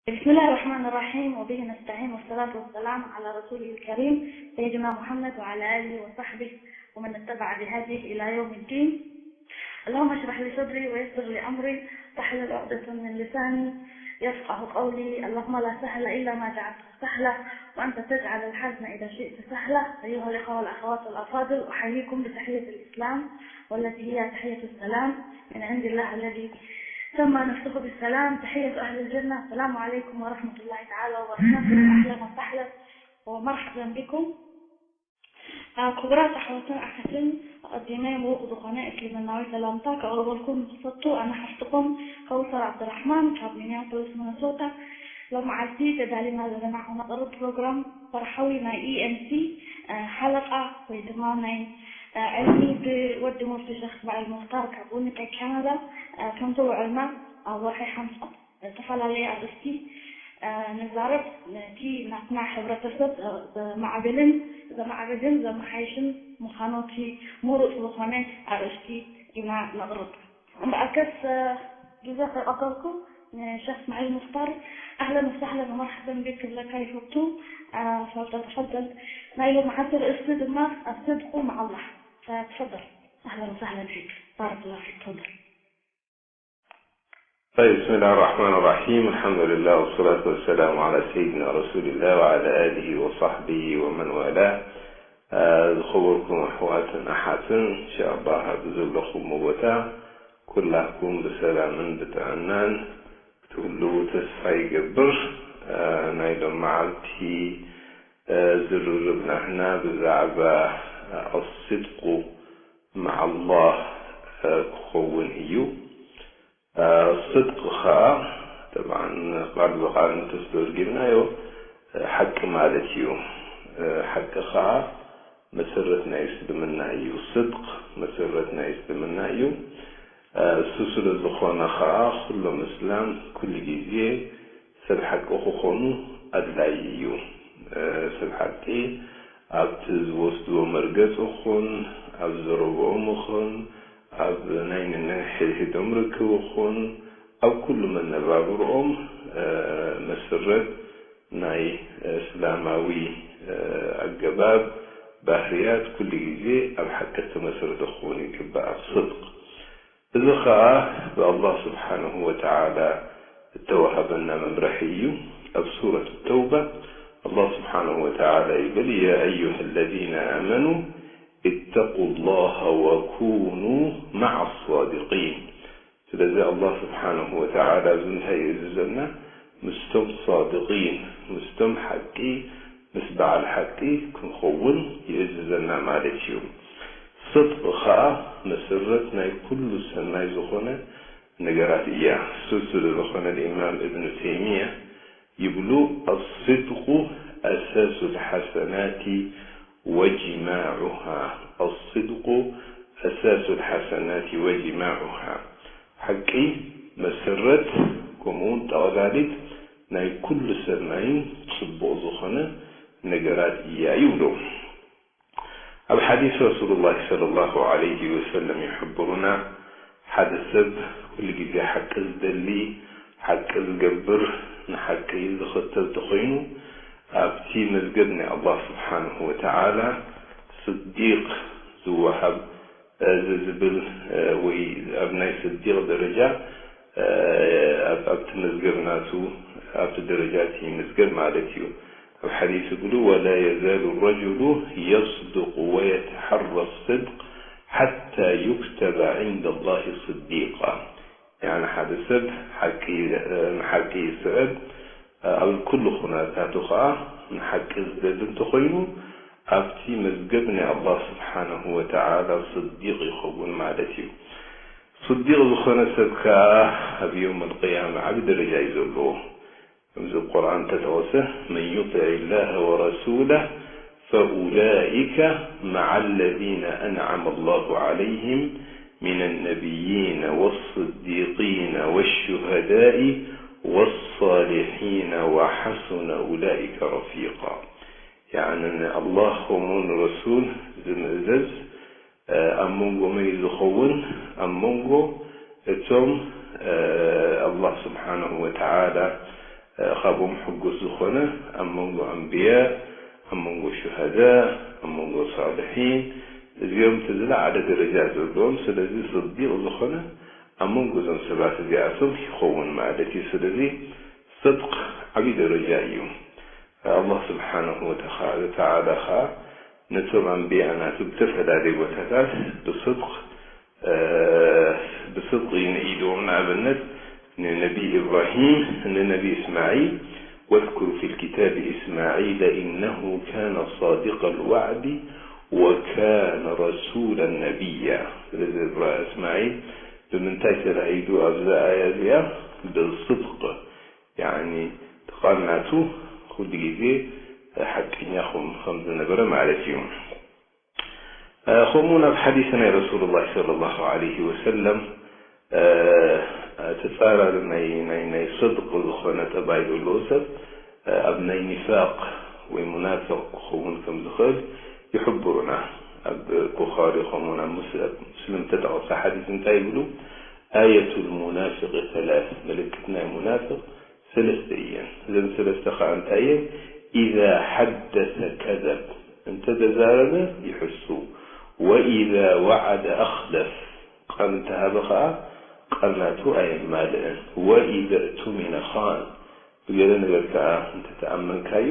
بسم الله الرحمن الرحيم، وبه نستعين، والصلاة والسلام على رسوله الكريم سيدنا محمد وعلى آله وصحبه ومن اتبع بهديه إلى يوم الدين. اللهم اشرح لي صدري ويسر لي أمري واحلل عقدة من لساني يفقه قولي. اللهم لا سهل إلا ما جعلته سهلا وأنت تجعل الحزن إذا شئت سهلا. أيها الإخوة والأخوات والأفاضل، أحييكم بتحية الإسلام والتي هي تحية السلام من عند الله الذي سمى نفسه بالسلام. تحية أهل الجنة: السلام عليكم ورحمة الله تعالى وبركاته. أهلا وسهلا ومرحبا بكم. ክቡራት ኣሕዋትን ኣሓትን፣ ኣቐዲመ ምዉቕ ዝኾነ እስልምናዊ ሰላምታ ከቕርበልኩም ዝፈቱ። ኣነ ሓፍትኹም ከውሰር ዓብድራሕማን ካብ ሚኒያፖሊስ ሚነሶታ። ሎመዓልቲ ተዳሊና ዘለና ዓቕሚ ቅርብ ፕሮግራም ወርሓዊ ናይ ኢኤምሲ ሓለቓ ወይ ድማ ናይ ዕልሚ ብወዲ ሙፍቲ ሸኽ እስማዒል ሙኽታር ካብ ዊኒፔግ ካናዳ። ከምቲ ውዕልና ኣብ ወርሒ ሓምሳ ዝተፈላለየ ኣርእስቲ ንዛረብ፣ ነቲ ናትና ሕብረተሰብ ዘማዕብልን ዘማዕብልን ዘመሓይሽን ምዃኑ እቲ ምሩፅ ዝኾነ ኣርእስቲ ኢና ነቕርብ። እምበኣርከስ ግዜ ከይቐተልኩ ንሸኽ እስማዒል ሙኽታር ኣህለን ወሳህለን ወመርሓበን ቢክ ክብለካ ይፈቱ። ፈልተተፈደል። ናይ ሎምዓንቲ ርእስቲ ድማ ኣስድቁ መዓላህ። ተፈደል። ኣህለን ወሳህለን ፊክ። ባረከላሁ ፊክ። ተፈደል. طيب، بسم الله الرحمن الرحيم. الحمد لله والصلاة والسلام على سيدنا رسول الله وعلى آله وصحبه ومن والاه. ዝኸበርኩም ኣሕዋትን ኣሓትን፣ እንሻኣላህ ኣብ ዘለኹም ቦታ ኩላኩም ብሰላምን ብጥዕናን ክትህልዉ ተስፋ ይገብር። ናይ ሎም መዓልቲ ዝርርብ ናህና ብዛዕባ ኣስድቁ መዓ ኣላህ ክኸውን እዩ። ስድቅ ኸኣ፣ ጠብዓን፣ ቃል ብቓል እንተስተርጊምናዮ ሓቂ ማለት እዩ። ሓቂ ኸኣ መሰረት ናይ እስልምና እዩ። ስድቅ መሰረት ናይ እስልምና እዩ። እሱ ስለ ዝኾነ ኸኣ ኩሎም እስላም ኩሉ ግዜ ሰብ ሓቂ ክኾኑ ኣድላዪ እዩ። ሰብ ሓቂ ኣብቲ ዝወስድዎ መርገጽ ይኹን፣ ኣብ ዘረብኦም ይኹን፣ ኣብ ናይ ነንሕድሕዶም ርክብ ይኹን፣ ኣብ ኩሉ መነባብርኦም መስረት ናይ እስላማዊ ኣገባብ ባህርያት ኩሉ ግዜ ኣብ ሓቂ ዝተመስረተ ክኸውን ይግባእ። ስድቅ እዚ ኸኣ ብኣላህ ስብሓነሁ ወተዓላ እተወሃበና መምርሒ እዩ። ኣብ ሱረት ተውባ ኣላህ ስብሓነሁ ወተዓላ ይብል፣ يا أيها الذين آمنوا اتقوا الله وكونوا مع الصادقين. ስለዚ ኣላህ ስብሓነሁ ወተዓላ ኣብዚ እንታይ ይእዝዘና? ምስቶም ሳድቂን፣ ምስቶም ሓቂ፣ ምስ በዓል ሓቂ ክንኸውን ይእዝዘና ማለት እዩ። ስድቅ ኸኣ መሰረት ናይ ኩሉ ሰናይ ዝኾነ ነገራት እያ። እሱ ስለ ዝኾነ ኢማም እብኑ ተይሚያ ይብሉ፣ الصدق أساس الحسنات وجماعها. الصدق أساس الحسنات وجماعها. ሓቂ መሰረት ከምኡውን ጠቕላሊት ናይ ኩሉ ሰናይን ጽቡቕ ዝኾነ ነገራት እያ ይብሉ። ኣብ ሓዲስ ረሱሉላህ ሰለላሁ ዐለይሂ ወሰለም ይሕብሩና፣ ሓደ ሰብ ኩሉ ግዜ ሓቂ ዝደሊ፣ ሓቂ ዝገብር፣ ንሓቂ ዝኽተል ተኾይኑ፣ ኣብቲ መዝገብ ናይ ኣላህ ስብሓንሁ ወተዓላ ስዲቅ ዝወሃብ፣ እዚ ዝብል፣ ወይ ኣብ ናይ ስዲቅ ደረጃ፣ ኣብ፣ ኣብቲ መዝገብ ናቱ፣ ኣብቲ ደረጃ እቲ መዝገብ ማለት እዩ። ኣብ ሓዲስ ይብሉ፣ ولا يزال الرجل يصدق ويتحرى الصدق حتى يكتب عند الله صديقا. ያኒ ሓደ ሰብ ሓቂ፣ ንሓቂ ይስዕብ፣ ኣብ ኩሉ ኩነታቱ ኸኣ ንሓቂ ዝደሊ እንተኾይኑ፣ ኣብቲ መዝገብ ናይ ኣላህ ስብሓነሁ ወተዓላ ስዲቅ ይኸውን ማለት እዩ። ስዲቅ ዝኾነ ሰብ ከኣ ኣብ የውም ኣልቅያማ ዓቢ ደረጃ እዩ ዘለዎ። ከምዚ ኣብ ቁርኣን ተጠቐሰ፣ من يطع الله ورسوله فأولئك مع الذين أنعم الله عليهم من النبيين والصديقين والشهداء والصالحين وحسن أولئك رفيقا. ያኒ ንኣላህ ከምኡ ንረሱል ዝምእዘዝ ኣብ መንጎ መን እዩ ዝኸውን? ኣብ መንጎ እቶም ኣላህ ስብሓነሁ ወተዓላ እ፣ ካብኦም ሕጉስ ዝኾነ ኣብ መንጎ ኣንብያ፣ ኣብ መንጎ ሹሃዳ፣ ኣብ መንጎ ሳልሒን፣ እዚኦም እቲ ዝለዓለ ደረጃ ዘለዎም። ስለዚ ስዲቕ ዝኾነ ኣብ መንጎ እዞም ሰባት እዚኣቶም ይኸውን ማለት እዩ። ስለዚ ስድቅ ዓብዪ ደረጃ እዩ። ኣላህ ስብሓነሁ ወተዓ-፣ ወተዓላ ኸዓ ነቶም ኣንብያ ናቱ ብተፈላለየ ቦታታት ብስድቅ፣ እ፣ ብስድቅ እዩ ንኢድዎም። ንኣብነት ንነቢ ኢብራሂም፣ ንነቢ እስማዒል፣ ወዝኩር ፊል ኪታቢ እስማዒለ ኢነሁ ካነ ሳዲቀል ዋዕዲ ወካነ ረሱለን ነቢያ። ስለዚ እብራ-፣ እስማዒል ብምንታይ ተላዒሉ ኣብዛ ኣያ እዚኣ? ብስድቅ፣ ያዕኒ እቲ ቃል ናቱ ኩሉ ግዜ ሓቀኛ ከም፣ ከም ዝነበረ ማለት እዩ። እ፣ ከምኡ እውን ኣብ ሓዲስ ናይ ረሱሉላህ ሰለላሁ ዐለይሂ ወሰለም፣ እ፣ ተጻራሪ ናይ፣ ናይ፣ ናይ ስድቅ ዝኾነ ጠባይ ዘለዎ ሰብ፣ እ፣ ኣብ ናይ ኒፋቅ ወይ ሙናፍቅ ክኸውን ከም ዝኽእል ይሕብሩና። ኣብ ቡኻሪ ከምኡ እውን ኣብ ሙስ-፣ ኣብ ሙስሊም ዝተጠቕሰ ሓዲስ እንታይ ይብሉ? ኣየቱል ሙናፊቅ ሰላስ፣ ምልክት ናይ ሙናፍቅ ሰለስተ እየን። እዘን ሰለስተ ኸዓ እንታይ እየን? ኢዛ ሓደሰ ከዘብ፣ እንተ ተዛረበ ይሕሱ። ወኢዛ ወዓደ ኣኽለፍ፣ ቃል እንተሃበ ኸዓ ቃል ናቱ ኣየማልእን። ወኢዘ እቱሚነ ኻን፣ ብገለ ነገር ከኣ እንተተኣመንካዮ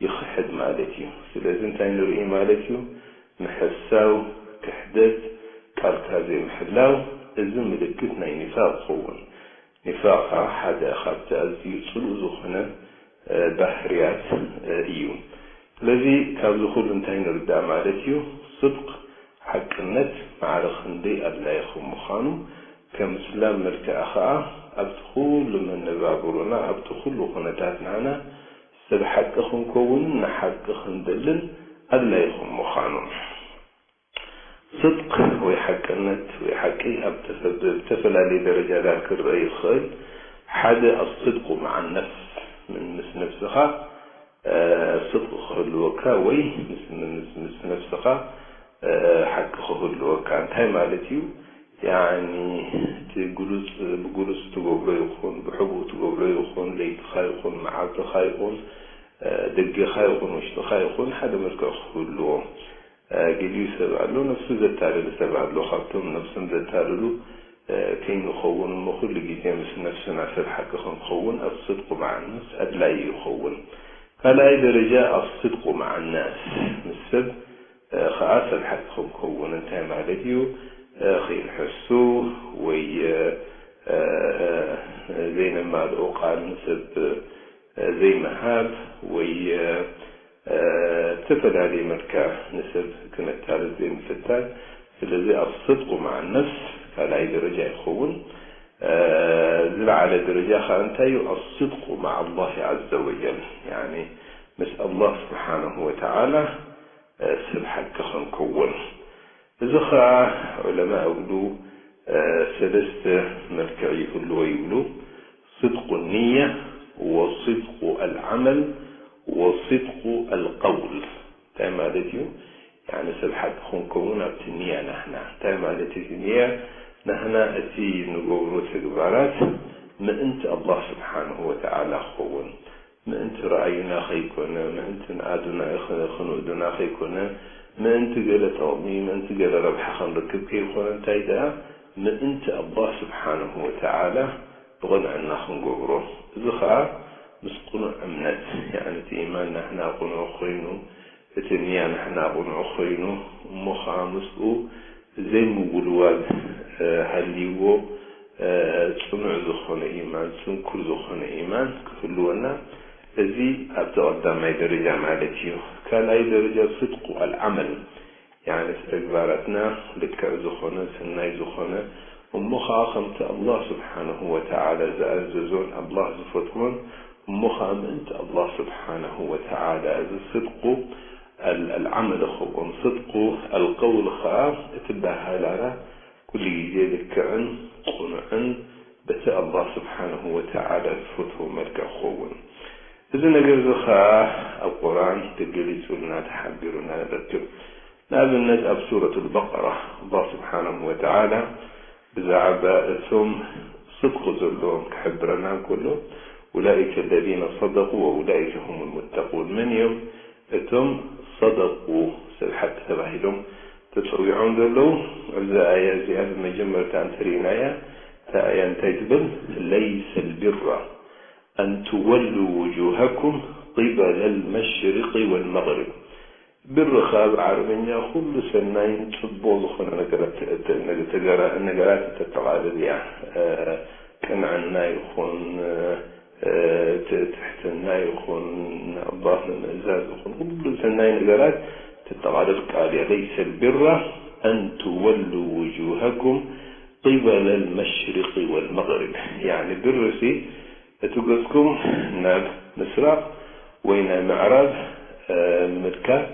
ይኽሕድ ማለት እዩ። ስለዚ እንታይ ንርኢ ማለት እዩ? ምሕሳው፣ ክሕደት፣ ቃልካ ዘይምሕላው፣ እዚ ምልክት ናይ ኒፋቅ ይኸውን። ኒፋቅ ከኣ ሓደ ካብቲ ኣዝዩ ጽሉእ ዝኾነ፣ እ፣ ባህርያት፣ እ፣ እዩ። ስለዚ ካብዚ ኩሉ እንታይ ንርዳእ ማለት እዩ? ስድቅ፣ ሓቅነት፣ ማዕረ ክንደይ ኣድላዪ ከም ምዃኑ፣ ከም እስላም መልክዓ ከኣ ኣብቲ ኩሉ መነባብሮና፣ ኣብቲ ኩሉ ኩነታት ናና ሰብ ሓቂ ክንከውንን ንሓቂ ክንደልን ኣድላዪ ከም ምዃኑ። ስድቅ ወይ ሓቅነት ወይ ሓቂ ኣብ ተፈ-፣ ብዝተፈላለየ ደረጃታት ክረአ ይኽእል። ሓደ ኣስድቁ መዓ ነፍስ፣ ምን-፣ ምስ ነፍስኻ፣ እ፣ ስድቅ ክህልወካ ወይ ምስ፣ ምስ፣ ምስ ነፍስኻ፣ እ፣ ሓቂ ክህልወካ። እንታይ ማለት እዩ? ያኒ እቲ ግሉጽ፣ ብግሉጽ ትገብሮ ይኹን፣ ብሕቡእ ትገብሮ ይኹን፣ ለይትኻ ይኹን፣ መዓልትኻ ይኹን፣ እ፣ ደገኻ ይኹን፣ ውሽጥኻ ይኹን፣ ሓደ መልክዕ ክህልዎ። እ፣ ገሊኡ ሰብ ኣሎ፣ ነፍሱ ዘታልል ሰብ ኣሎ። ካብቶም ነፍሶም ዘታልሉ፣ እ፣ ከይንኸውን እሞ፣ ኩሉ ግዜ ምስ ነፍስና ሰብ ሓቂ ክንኸውን፣ ኣስድቁ መዓ ነፍስ ኣድላዪ ይኸውን። ካልኣይ ደረጃ፣ ኣስድቁ መዓ ናስ፣ ምስ ሰብ፣ እ፣ ኸዓ ሰብ ሓቂ ክንከውን። እንታይ ማለት እዩ? እ፣ ከይንሕሱ ወይ፣ እ፣ እ፣ እ፣ ዘይነማልኦ ቃል ንሰብ፣ እ፣ ዘይምሃብ ወይ፣ እ፣ እ፣ ብዝተፈላለየ መልክዕ ንሰብ ክነታልል ዘይምፍታን። ስለዚ ኣስድቁ መዓ ነፍስ ካልኣይ ደረጃ ይኸውን። እ፣ ዝለዓለ ደረጃ ኸዓ እንታይ እዩ? ኣስድቁ መዓ ኣላህ ዐዘ ወጀል፣ ያኒ ምስ ኣላህ ስብሓነሁ ወተዓላ፣ እ፣ ሰብ ሓቂ ክንከውን። እዚ ኸዓ ዑለማ እብሉ፣ እ፣ ሰለስተ መልክዕ ይህልዎ ይብሉ። ስድቁ ንያ፣ ወስድቁ ኣልዓመል፣ ወስድቁ ኣልቀውል። እንታይ ማለት እዩ? ያኒ ሰብ ሓቂ ክንከውን ኣብቲ ንያ ናህና። እንታይ ማለት እዩ እቲ ንያ? ናህና እቲ ንገብሮ ተግባራት ምእንቲ ኣላህ ስብሓንሁ ወተዓላ ክኸውን፣ ምእንቲ ረኣዩና ከይኮነ፣ ምእንቲ ንኣዱና፣ ኽ-፣ ክንእዱና ከይኮነ፣ ምእንቲ ገለ ጠቕሚ፣ ምእንቲ ገለ ረብሓ ክንረክብ ከይኮነ፣ እንታይ ደኣ ምእንቲ ኣላህ ስብሓንሁ ወተዓላ ብቕንዕና ክንገብሮ። እዚ ኸኣ ምስ ቅኑዕ እምነት፣ ያዕኒ እቲ ኢማን ናህና ቅኑዕ ኮይኑ፣ እቲ ንያ ናህና ቅኑዕ ኮይኑ፣ እሞ ኸኣ ምስኡ ዘይምውልዋል፣ እ፣ ሃልይዎ፣ እ፣ ጽኑዕ ዝኾነ ኢማን፣ ጽንኩር ዝኾነ ኢማን ክህልወና፣ እዚ ኣብቲ ቀዳማይ ደረጃ ማለት እዩ። ካልኣይ ደረጃ ስድቁ ኣልዓመል፣ ያዕኒ እቲ ተግባራትና ልክዕ ዝኾነ፣ ሰናይ ዝኾነ፣ እሞ ኸኣ ከምቲ ኣላህ ስብሓንሁ ወተዓላ ዝኣዘዞን ኣላህ ዝፈትዎን፣ እሞ ኸኣ ምእንቲ ኣላህ ስብሓንሁ ወተዓላ፣ እዚ ስድቁ ኣል-፣ ኣልዓመል ይኸውን። ስድቁ ኣልቀውል ኸኣ እቲ በሃላና ኩሉ ግዜ ልክዕን ቅኑዕን በቲ ኣላህ ስብሓንሁ ወተዓላ ዝፈትዎ መልክዕ ክኸውን። እዚ ነገር እዚ ኸኣ ኣብ ቁርኣን ተገሊጹልና ተሓቢሩና ንረክብ። ንኣብነት ኣብ ሱረቱል በቀራ ኣላህ ስብሓንሁ ወተዓላ ብዛዕባ እቶም ስድቂ ዘለዎም ክሕብረና እንከሎ፣ أولئك الذين صدقوا وأولئك هم المتقون። መን እዮም እቶም صدقوا፣ ሰብ ሓቂ ተባሂሎም ተጸዊዖም ዘለዉ? እዛ ኣያ እዚኣ ብመጀመርታ እንተርኢናያ፣ እታ ኣያ እንታይ ትብል? ليس البر أن تولوا وجوهكم قبل المشرق والمغرب። ብር ኸኣ ብዓረብኛ ኩሉ ሰናይን ጽቡቕ ዝኾነ ነገራት ተ-፣ ተ-፣ ነገ-፣ ተገራ-፣ ነገራት ተጠቓልል እያ። እ፣ ቅንዕና ይኹን፣ እ፣ ት-፣ ትሕትና ይኹን፣ ንኣላህ ንምእዛዝ ይኹን፣ ኩሉ ሰናይ ነገራት ተጠቓልል ቃል እያ። ليس البر أن تولوا وجوهكم قبل المشرق والمغرب። ያዕኒ ብርሲ እቲ ገጽኩም ናብ ምስራቕ ወይ ናይ ምዕራብ፣ እ፣ ምልካት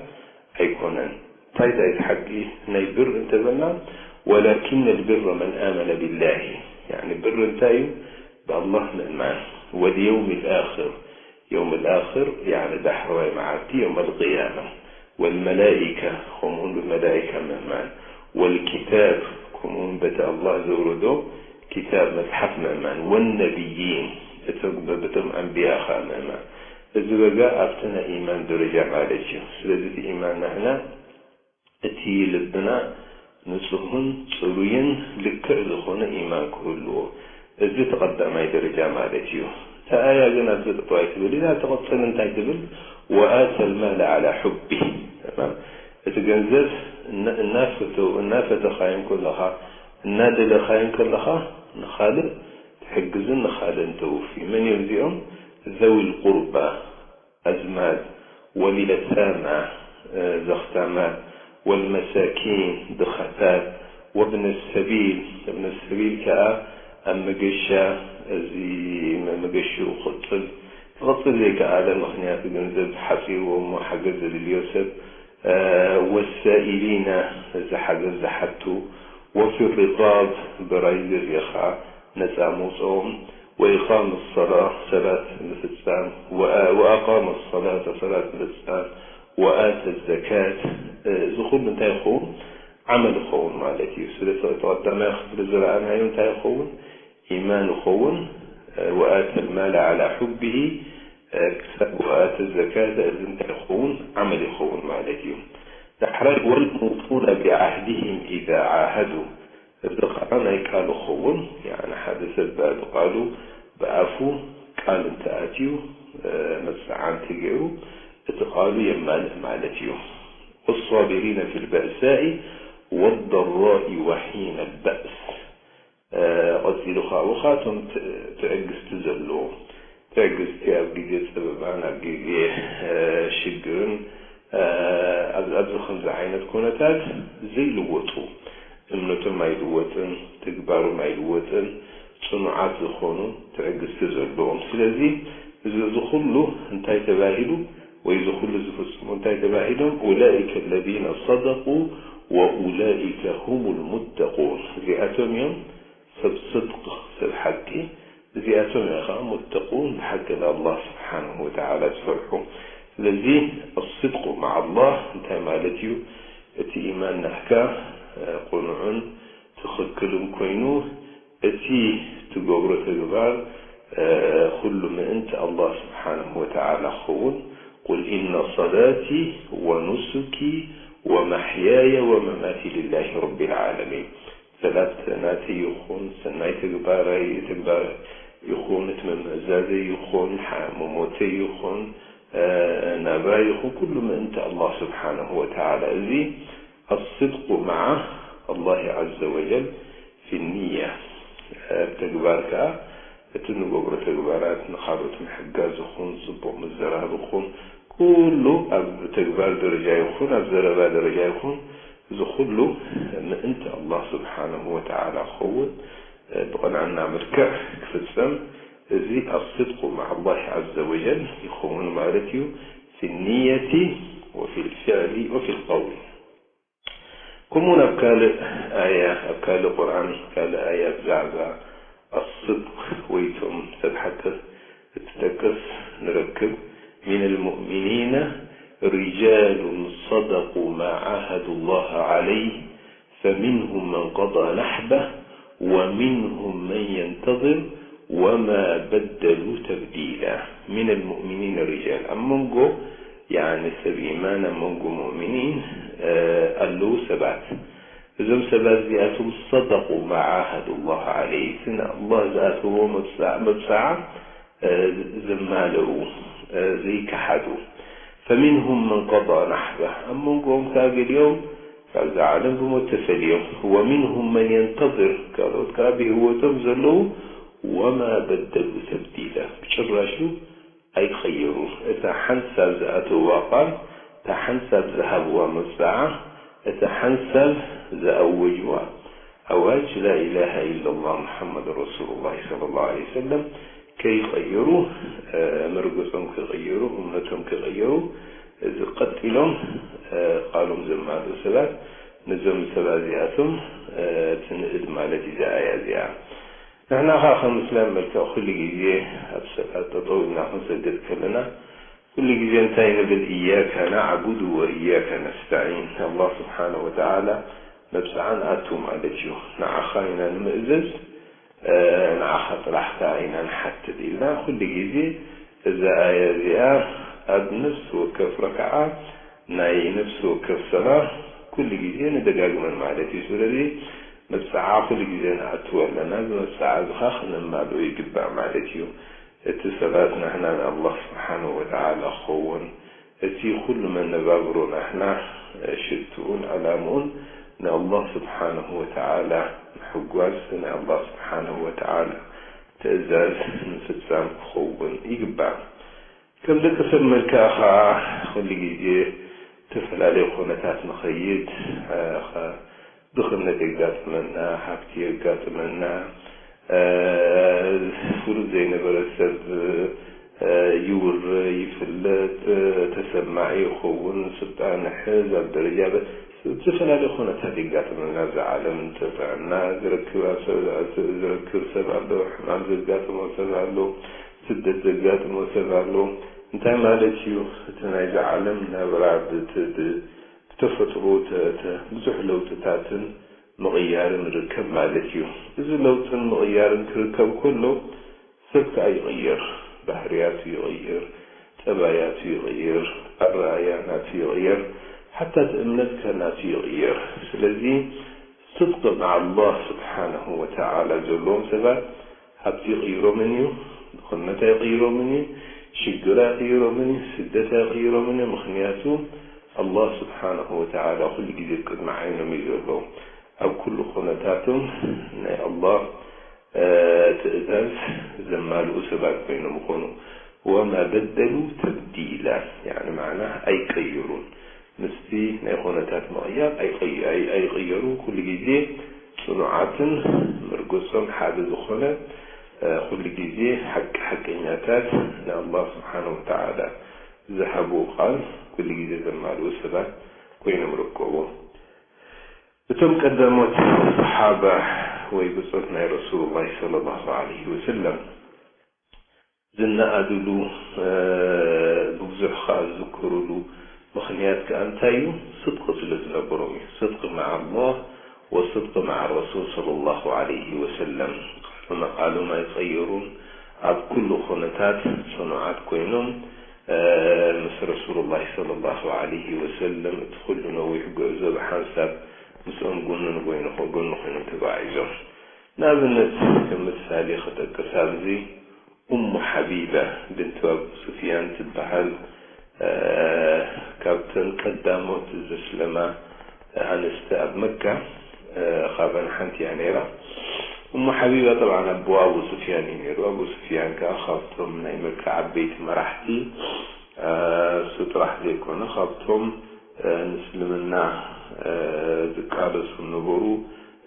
ኣይኮነን። እንታይ እንታይ እቲ ሓቂ ናይ ብር እንተበልና፣ ولكن البر من آمن بالله። ያዕኒ ብር እንታይ እዩ? ብኣላህ ምእማን። واليوم الآخر፣ የውም ኣልኣኽር፣ ያዕኒ ዳሕረዋይ መዓልቲ፣ የውም ኣልቅያማ። والملائكة፣ ከምኡውን ብመላኢካ ምእማን። والكتاب፣ ከምኡውን በቲ ኣላህ ዘውረዶ ኪታብ መጽሓፍ ምእማን። والنبيين፣ እቶም በቶም ኣንብያ ኸኣ ምእማን። እዚ በጋ ኣብቲ ናይ ኢማን ደረጃ ማለት እዩ። ስለዚ እቲ ኢማን ናህና እቲ ልብና ንጹህን ጽሩይን ልክዕ ዝኾነ ኢማን ክህልዎ፣ እዚ እቲ ቀዳማይ ደረጃ ማለት እዩ። እታ ኣያ ግን ኣብዚ ጠጠው ኣይትብል ኢላ፣ ትቕጽል እንታይ ትብል? وآتى المال على حبه። ተማም? እቲ ገንዘብ እና-፣ እናፈተው-፣ እናፈተኻዮ እንከለኻ፣ እናደለኻዮ እንከለኻ፣ ንኻልእ ትሕግዝን ንኻልእን ተውፊ። መን እዮም እዚኦም? ذوي القربى፣ ኣዝማድ፣ واليتامى፣ እ፣ ዘኽታማት፣ والمساكين፣ ድኻታት፣ وابن السبيل። ابن السبيل ከኣ ኣብ መገሻ፣ እዚ መ-፣ መገሽኡ ክቕጽል፣ ክቕጽል ዘይከኣለ ምኽንያት ገንዘብ ሓጺርዎ እሞ ሓገዝ ዘድልዮ ሰብ፣ እ፣ والسائلين፣ እዚ ሓገዝ ዝሓቱ፣ وفي الرقاب፣ በራዩ ገዚእኻ ነጻ ምውጽኦም፣ وإقام الصلاة፣ ሰላት ምፍጻም፣ وآ-، وأقام الصلاة፣ ሰላት ምፍጻም፣ وآتى الزكاة። እ፣ እዚ ኩሉ እንታይ ይኸውን? ዓመል ይኸውን ማለት እዩ። ስለዚ እቲ ቀዳማይ ክፍሊ ዝረኣናዮ እንታይ ይኸውን? ኢማን ይኸውን። እ፣ وآتى المال على حبه، እ፣ ክሳብ وآتى الزكاة፣ እዚ እንታይ ይኸውን? ዓመል ይኸውን ማለት እዩ። ዳሕራይ والموفون بعهدهم إذا عاهدوا። እዚ ኸዓ ናይ ቃሉ ክኸውን፣ ያዕኒ ሓደ ሰብ ብቃሉ፣ ብኣፉ ቃል እንተኣትዩ፣ እ፣ መጽዓን ተገይሩ፣ እቲ ቃሉ የማልእ ማለት እዩ። والصابرين في البأساء والضراء وحين البأس። እ፣ ቀጺሉ ኸዓ፣ ካብኡ ኸዓ እቶም ት-፣ ትዕግስቲ ዘለዎም፣ ትዕግስቲ ኣብ ግዜ ጸበባን ኣብ ግዜ፣ እ፣ ሽግርን፣ እ፣ ኣብ፣ ኣብዚ ከምዚ ዓይነት ኩነታት ዘይልወጡ፣ እምነቶም ኣይልወጥን፣ ተግባሮም ኣይልወጥን፣ ጽኑዓት ዝኾኑ፣ ትዕግስቲ ዘለዎም። ስለዚ እዚ፣ እዚ ኩሉ እንታይ ተባሂሉ? ወይ እዚ ኩሉ ዝፍጽሙ እንታይ ተባሂሎም? أولئك الذين صدقوا وأولئك هم المتقون። እዚኣቶም እዮም ሰብ ስድቅ፣ ሰብ ሓቂ። እዚኣቶም እዮም ኸዓ ሙተቁን፣ ብሓቂ ንኣላህ ስብሓንሁ ወተዓላ ዝፈርሑ። ስለዚ ኣስድቁ መዓ ኣላህ እንታይ ማለት እዩ? እቲ ኢማን ናትካ፣ እ፣ ቅኑዕን ትኽክልን ኮይኑ፣ እቲ ትገብሮ ተግባር፣ እ፣ ኩሉ ምእንቲ ኣላህ ስብሓንሁ ወተዓላ ክኸውን። قل إن صلاتي ونسكي ومحياي ومماتي لله رب العالمين። ሰላት ናተይ ይኹን፣ ሰናይ ተግባራይ፣ ተግባር ይኹን፣ እቲ ምምእዛዘይ ይኹን፣ ሓ-፣ መሞተይ ይኹን፣ እ፣ ናብራይ ይኹን፣ ኩሉ ምእንቲ ኣላህ ስብሓንሁ ወተዓላ። እዚ ኣስድቁ መዓ ኣላህ ዐዘ ወጀል ፊ ንያ። ኣብ ተግባር ከኣ እቲ ንገብሮ ተግባራት ንኻልኦት ምሕጋዝ ይኹን፣ ጽቡቕ ምዝራብ ይኹን፣ ኩሉ ኣብ ተግባር ደረጃ ይኹን፣ ኣብ ዘረባ ደረጃ ይኹን፣ እዚ ኩሉ ምእንቲ ኣላህ ስብሓንሁ ወተዓላ ክኸውን፣ ብቕንዕና መልክዕ ክፍጸም፣ እዚ ኣስድቁ መዓ ኣላህ ዐዘ ወጀል ይኸውን ማለት እዩ፣ ፊ ንየቲ ወፊ ልፍዕሊ ወፊ ልቀውል። ከምኡውን ኣብ ካልእ ኣያ፣ ኣብ ካልእ ቁርኣን፣ ካልእ ኣያ ብዛዕባ ኣስድቅ ወይ እቶም ሰብ ሓቂ እትጠቅስ ንረክብ። من المؤمنين رجال صدقوا ما عاهدوا الله عليه فمنهم من قضى نحبه ومنهم من ينتظر وما بدلوا تبديلا من المؤمنين رجال ኣብ መንጎ ያኒ ሰብ ኢማን ኣብ መንጎ ሙእሚኒን ኣለዉ ሰባት እዞም ሰባት እዚኣቶም صدقوا ما عاهدوا الله عليه እቲ ንኣላህ ዝኣተዎ መብፅዓ ዘማለኡ ዘይከሓዱ فمنهم من قضى نحبه ኣብ መንጎኦም ከዓ ገሊኦም ካብዛ ዓለም ብሞት ተፈልዮም ومنهم من ينتظر ካልኦት ከዓ ብህይወቶም ዘለዉ وما بدلوا تبديلا ብጭራሹ ኣይቀየሩን እታ ሓንሳብ ዝኣተውዋ ቃል እታ ሓንሳብ ዝሃብዋ መብፅዓ እታ ሓንሳብ ዝኣወጅዋ ኣዋጅ لا إله إلا الله محمد رسول الله صلى الله عليه وسلم ከይቐየሩ መርገፆም ከይቐየሩ እምነቶም ከይቐየሩ እዚ ቀጢሎም ቃሎም ዘማልኡ ሰባት ነዞም ሰባት እዚኣቶም ትንእድ ማለት እዩ እዛ ኣያ እዚኣ ንሕና ኸዓ ከም እስላም መልክዕ ኩሉ ግዜ ኣብ ሰላት ጠጠው ኢልና ክንሰግድ ከለና ኩሉ ግዜ እንታይ ንብል إياك نعبد وإياك نستعين الله سبحانه وتعالى መብፅዓ ንኣቱ ማለት እዩ ንዓኻ ኢና ንምእዘዝ ንዓኻ ጥራሕ ከዓ ኢና ንሓትት ኢልና ኩሉ ግዜ እዛ ኣያ እዚኣ ኣብ ነፍሲ ወከፍ ረክዓ ናይ ነፍሲ ወከፍ ሰላ ኩሉ ግዜ ንደጋግመን ማለት እዩ ስለዚ መብፅዓ ኩሉ ግዜ ንኣትዎ ኣለና እዚ መብፅዓ እዚ ከዓ ክነማልኦ ይግባእ ማለት እዩ እቲ ሰላት ናህና ንኣላህ ስብሓንሁ ወተዓላ ክኸውን እቲ ኩሉ መነባብሮ ናህና ሽትኡን ዕላምኡን ንኣላህ ስብሓንሁ ወተዓላ ምሕጓዝ ናይ ኣላህ ስብሓንሁ ወተዓላ ትእዛዝ ምፍፃም ክኸውን ይግባእ ከም ደቂ ሰብ መልክዓ ከዓ ኩሉ ግዜ ዝተፈላለዩ ኮነታት ንኸይድ ድኽነት የጋጥመና፣ ሃብቲ የጋጥመና፣ ፍሉጥ ዘይነበረ ሰብ ይውረ፣ ይፍለጥ፣ ተሰማዒ ይኸውን፣ ስልጣን ይሕዝ፣ ኣብ ደረጃ ዝተፈላለዩ ኩነታት የጋጥመና ኣብዛ ዓለም፣ ጥዕና ዝረክብ ሰብ ኣሎ፣ ሕማም ዘጋጥሞ ሰብ ኣሎ፣ ስደት ዘጋጥሞ ሰብ ኣሎ። እንታይ ማለት እዩ? እቲ ናይዛ ዓለም ናብራ ብተፈጥሮ ብዙሕ ለውጥታትን ምቕያርን ይርከብ ማለት እዩ። እዚ ለውጥን ምቕያርን ክርከብ ከሎ ሰብ ከኣ ይቕየር፣ ባህርያቱ ይቕየር፣ ጠባያቱ ይቕየር፣ ኣረኣእያ ናቱ ይቕየር፣ ሓታ እቲ እምነት ከ ናቱ ይቕየር። ስለዚ ስድቂ መዓ ኣላህ ስብሓነሁ ወተዓላ ዘለዎም ሰባት ሃብቲ ይቕይሮምን እዩ፣ ድኽነት ኣይቕይሮምን እዩ፣ ሽግር ኣይቕይሮምን እዩ፣ ስደት ኣይቕይሮምን እዩ። ምኽንያቱ ኣላህ ስብሓነሁ ወተዓላ ኩሉ ግዜ ቅድሚ ዓይኖም እዩ ዘሎ። ኣብ ኩሉ ኩነታቶም ናይ ኣላህ ትእዛዝ ዘማልኡ ሰባት ኮይኖም ይኾኑ። ወማ በደሉ ተብዲላ፣ ያኒ መዓና ኣይቀይሩን። ምስቲ ናይ ኾነታት ምቕያር ኣይቕየሩን። ኩሉ ግዜ ጽኑዓትን መርገጾም ሓደ ዝኾነ፣ ኩሉ ግዜ ሓቂ ሓቀኛታት ንኣላህ ስብሓነሁ ወተዓላ ዝሃብዎ ቃል ኩሉ ግዜ ዘማልኡ ሰባት ኮይኖም ይርከቡ። እቶም ቀዳሞት ሰሓባ ወይ ብጾት ናይ ረሱሉላህ ሰለላሁ ዐለይሂ ወሰለም ዝነኣድሉ፣ ብብዙሕ ኸኣ ዝዝክሩሉ ምኽንያት ከኣ እንታይ እዩ? ስድቂ ስለ ዝነበሮም እዩ። ስድቂ መዓ ኣላህ ወስድቂ መዓ ረሱል ሰለላሁ ዐለይሂ ወሰለም። ቃሎም፣ ቃሎም ኣይቀየሩን። ኣብ ኩሉ ኹነታት ጽኑዓት ኮይኖም፣ ምስ ረሱሉላህ ሰለላሁ ዐለይሂ ወሰለም እቲ ኩሉ ነዊሕ ጉዕዞ ብሓንሳብ ምስኦም ጎኒ ንጎይኑ፣ ጎኒ ኮይኖም ተጓዒዞም። ንኣብነት ከም ምሳሌ ክጠቅስ ኣብዚ ኡሙ ሓቢባ ብንት ኣቡ ሱፍያን ትበሃል፣ ካብተን ቀዳሞት ዘስለማ ኣንስቲ ኣብ መካ፣ ካብኣን ሓንቲ እያ ነይራ። እሞ ሓቢባ ጠብዓን ኣቦ ኣቡ ሱፍያን እዩ ነይሩ። ኣቡ ሱፍያን ከዓ ካብቶም ናይ መካ ዓበይቲ መራሕቲ፣ እሱ ጥራሕ ዘይኮነ ካብቶም ንእስልምና ዝቃለሱ ነበሩ።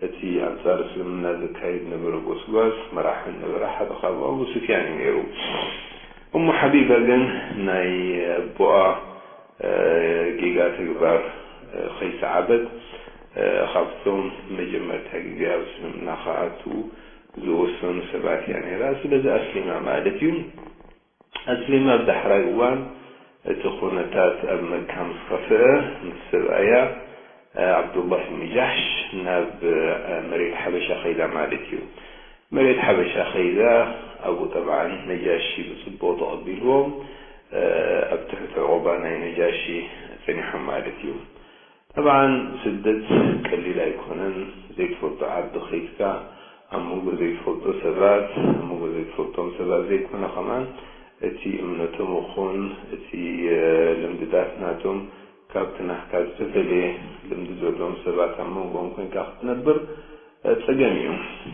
እቲ ኣንጻር እስልምና ዘካይድ ነበረ ጎስጓስ መራሒ ነበረ። ሓደ ካብ ኣቡ ሱፍያን እዩ ነይሩ። እሞ ሓቢባ ግን ናይ ኣቦኣ ጌጋ ተግባር ከይሰዓበት፣ ካብቶም መጀመርታ ግዜ ኣብ እስልምና ክኣትዉ ዝወሰኑ ሰባት እያ ነይራ። ስለዚ ኣስሊማ ማለት እዩ። ኣስሊማ ኣብ ዳሕራይ እዋን እቲ ኩነታት ኣብ መካ ምስ ከፍአ፣ ምስ ሰብኣያ ዓብዱላህ ብን ጃሕሽ ናብ መሬት ሓበሻ ከይዳ ማለት እዩ። መሬት ሓበሻ ከይዳ ኣብኡ ጠብዓን ነጃሺ ብጽቡቕ ተቐቢልዎም ኣብ ትሕቲ ዕቑባ ናይ ነጃሺ ጸኒሖም ማለት እዩ። ጠብዓን ስደት ቀሊል ኣይኮነን። ዘይትፈልጦ ዓዲ ከይድካ ኣብ መንጎ ዘይትፈልጦ ሰባት ኣብ መንጎ ዘይትፈልጦም ሰባት ዘይኮነ ከማን እቲ እምነቶም ይኹን እቲ ልምድታት ናቶም ካብቲ ናትካ ዝተፈለየ ልምዲ ዘለዎም ሰባት ኣብ መንጎኦም ኮይንካ ክትነብር ጸገም እዩ።